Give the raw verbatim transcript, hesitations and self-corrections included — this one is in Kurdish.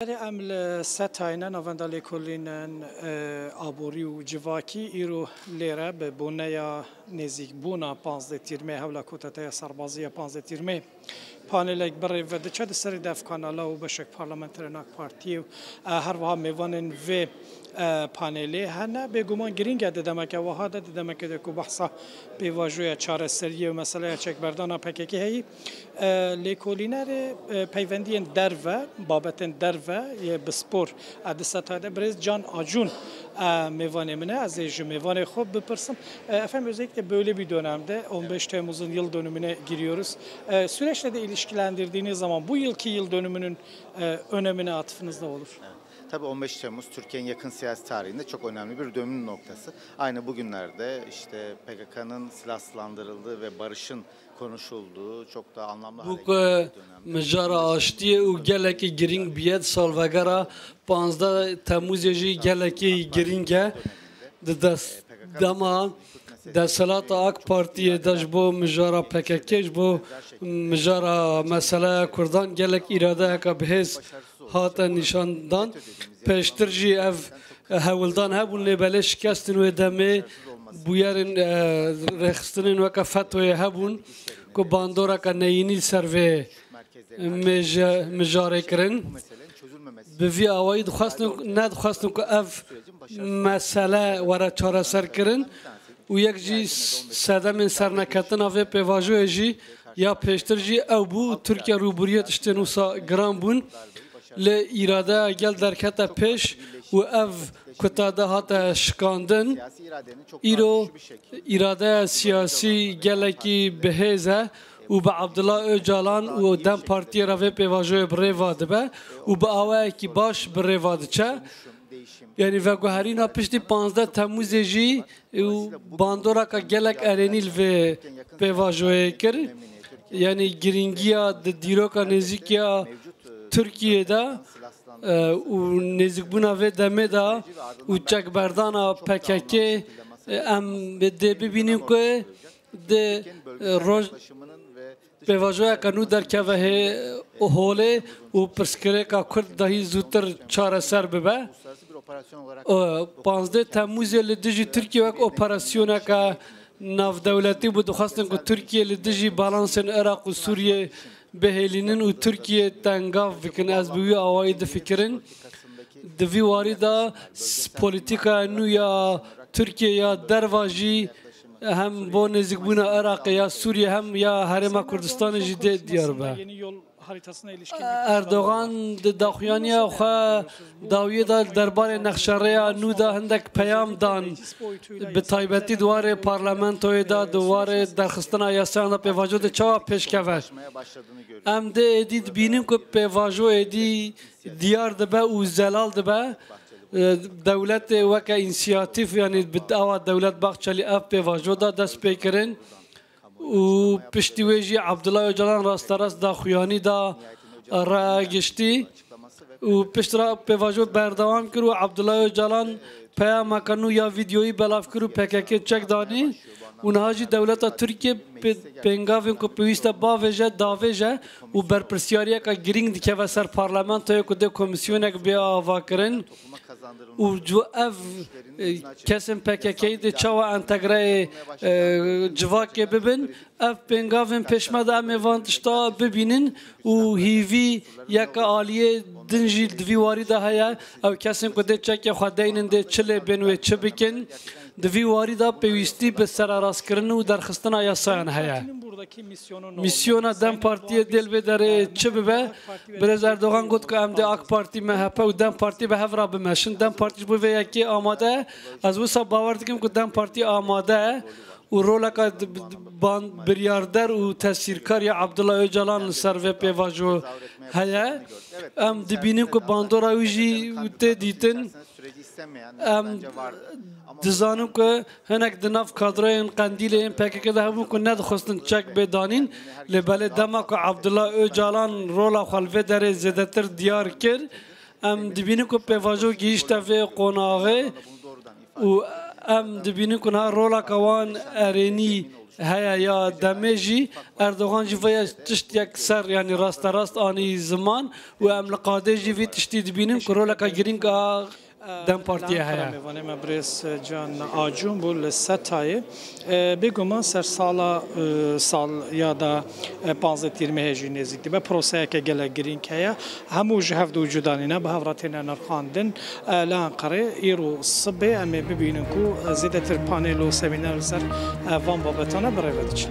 Belê, em li Setayê ne, navenda lêkolînên, e, aborî û civakî. Îro lêre bi boneya nêzîkbûna panzdeh Tîrmê, hewla koteteya serbaziya panzdeh Tîrmê panelek bi rê ve diçe. Di serî de ev kanala û beşek parlamenterên AK Partiyê û, e, her wiha mêvanên vê, e, panelê hene. Bêguman girîng e di demeke wiha de, di demeke de ku behsa pêvajoya çareseriyê û meseleya çekberdana P K K heyî. E, lêkolînerê, e, peywendiyên derve, babetên derve yê bi spor, e, di Setayê de birêz Can Acun, e, mêvanê min e. Ez ê ji mêvanê xwe bipirsim. E, efendim, özellikle böyle bir dönemde, on beş Temmuz'un yıl dönümüne giriyoruz. E, süreçle de ilişkilendirdiğiniz zaman bu yılki yıl dönümünün, e, önemine atıfınız ne olur? Evet. Tabii on beş Temmuz Türkiye'nin yakın siyasi tarihinde çok önemli bir dönüm noktası. Aynı bugünlerde işte P K K'nın silahsızlandırıldığı ve barışın konuşulduğu çok da anlamlı hale Bû ku geldiği bir dönemde mijara aştiyê û gelekî girîng bûye, di salvegera panzdeh Temmuzê jî gelekî girîng e. Di dest dema desthilata AK Partiyê de ji bo mijara P K K, ji bo mijara meseleya Kurdan gelek îradeyeke bihêz hate nîşandan. Pêştir jî ev hewldan hebûn, lê belê şikestên wê demê bûyerên, e, rêxistinên weke FETÖ'yê hebûn ku bandoreke neyînî li ser vê mêje-, mijarê kirin. Bi vî awayî dixwestin, nedixwestin ku ev mesele were çareserkirin û yek jî s-, sedemên serneketina vê pêvajoyê jî ya pêştir jî ew bû. Tirkiye rûbirûyê tiştên wisa giran bûn. Lê îradeya gel derkete pêş û ev kuta de hate şikandin. Îro îradeya siyasî gelekî bihêz e û bi Abdullah Ocalan û DEM Partiyê re vê pêvajoyê bi rê ve dibe û bi awayekî baş bi rê ve diçe. Yanî veguherîna piştî panzdeh Temmuzê jî û bandoreka gelek erênî li vê pêvajoyê kir. Yanî girîngiya di dîroka nêzîk ya Tirkiyê de, e, û nêzîkbûna vê demê de û çekberdana P K K, e, em dê bibînin ku di, e, roj-, pêvajoyeke nû derkeve hê holê û pirsgirêka Kurd dahî zûtir çareser bibe. E, panzdeh Temmuzê li dijî Tirkiye wek operasyoneke navdewletî bû, dixwestin ku Tirkiye li dijî balansên Iraq û Sûriyê bihêlînin û Tirkiye tengav bikin. Ez bi wî awayî difikirin. Di vî warî de s-, polîtîkaya nû ya Tirkiye ya derva jî hem bo nêzîkbûna Iraqê ya Sûriyê hem ya Herêma Kurdistanê jî dê diyar be. Erdogan di daxuyaniya xwe dawiyê de derbarê nexşerêya nû de hindek peyam dan, bi taybetî di warê parlamentoyê de, di warê derxistina yasayan de pêvajo de çawa pêşkeve. Em dê êdî dibînin ku pêvajo êdî diyar dibe û zelal dibe. E, dewletê weke însiyatîf, yanî bi dawa dewlet Bahçelî ev pêvajo da dest pê kirin. Û piştî wê jî Abdullah Ocalan rasterast daxuyanî da raya giştî û pişt re pêvajo berdewam kir û Abdullah Ocalan peyameke nû ya vîdyoyî belav kir û P K K çek danî û niha jî dewleta Tirkiye pê-, pêngavên ku pêwîst e bavêje, davêje û berpirsiyariyeke girîng dikeve ser parlamentoyê ku dê komîsyonek bê avakirin. Û ji ev, e, kesên P K K'yî dê çawa entegreyê, e, civakê bibin, ev pêngavên pêşme de em ê van tişta bibînin û hîvî yeke aliyê din jî di vî warî de heye. Ew kesên ku dê çekê xwe deynin dê çi lê bên wê çi bikin. Di vî warî de pêwîstî bi sererastkirin û derxistina yasayan heye. Mîsyona DEM Partiyê dê li vê derê çi bibe? Birêz Erdogan got ku em dê AK Partî, M H P û DEM Partî bi hev re bimeşin. DEM Partî ji bo vê yekê amade ye. Ez wisa bawer dikim ku DEM Partî amade ye û roleka di-, di-, ban-, biryarder û tesîrkar ya Abdullah Ocalan li ser vê pêvajo heye. Em dibînin ku bandora wî jî tê dîtin. Em dizanin ku hinek di nav kadroyên Qendîlê yên P K K de hebûn ku nedixwestin çek bê danîn, lê belê dema ku Abdullah Ocalan rola xwe li vê derê zêdetir diyar kir, em dibînin ku pêvajo gihîşte vê qonaxê û em dibînin ku niha roleke wan erênî Heye ya demê jî Erdogan jî vaya tiştiyek ser, yanî rasterast anî ziman û em li qadê jî vî tiştî dibînin ku roleka girîng a DEM Partiyê heye. Mêvanê me birêz Can Acun bû li Setayê. E, bêguman ser sala, e, sal ya da, e, panzdeh tîrmehê jî nêzîk dibe. Proseyeke gelek girîng heye. Hemû ji hev dû cuda nîne, bi hev re têne nirxandin. E, li Enqerê îro sibê em ê bibînin ku, e, zêdetir panel û semîner li ser, e, van babetana bi rê ve diçin.